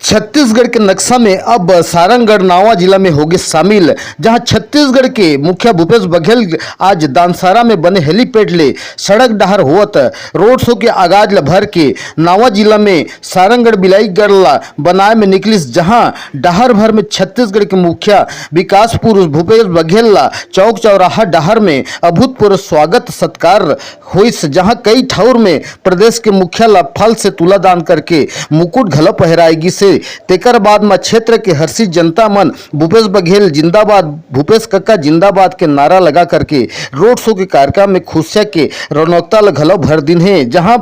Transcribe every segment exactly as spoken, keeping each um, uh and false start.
छत्तीसगढ़ के नक्शा में अब सारंगढ़ नावा जिला में होगे शामिल, जहां छत्तीसगढ़ के मुखिया भूपेश बघेल आज दानसारा में बने हेलीपैड ले सड़क डहर होवत रोड शो के आगाज ल भर के नावा जिला में सारंगढ़ बिलाईगढ़ ला बनाए में निकलिस, जहां डहर भर में छत्तीसगढ़ के मुखिया विकास पुरुष भूपेश बघेल ला चौक चौराहा डहर में अभूतपूर्व स्वागत सत्कार होइस, जहां कई ठौर में प्रदेश के मुखिया ला फल से तुलादान करके मुकुट घलो पहिराए गिस हे। तेकर बाद म क्षेत्र के हर्षित जनता मन भूपेश बघेल जिंदाबाद, भूपेश कक्का जिंदाबाद के नारा लगा करके रोड शो के कार्यक्रम में खुशिया के रौनकता ल घलो भर दिन हे, जहां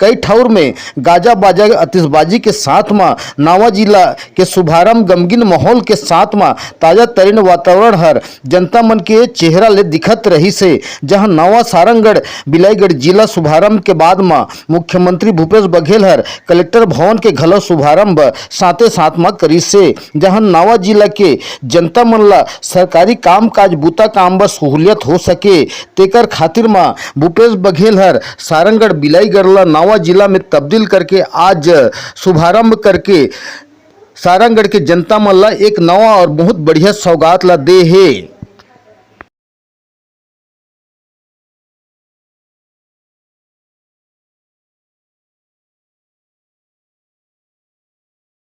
कई ठौर में गाजा बाजा, आतिशबाजी के साथ म नावा जिला के शुभारंभ गमगीन माहौल के साथ म ताजा तरीन वातावरण हर जनता मन के चेहरा ले दिखत रहिस हे, जहां नवा सारंगढ़ बिलाईगढ़ जिला शुभारंभ के बाद म मुख्यमंत्री भूपेश बघेल हर कलेक्टर भवन के घलो शुभारंभ साथे साथ म करिस हे, जहां नवा जिला के जनता मन ला सरकारी कामकाज बुता काम बर सहूलियत हो सके, तेकर खातिर म भूपेश बघेल हर सारंगढ़ बिलाईगढ़ ला नवा जिला में तब्दील करके आज शुभारंभ करके सारंगढ़ के जनता मन ला एक नवा और बहुत बढ़िया सौगात ला दे हे।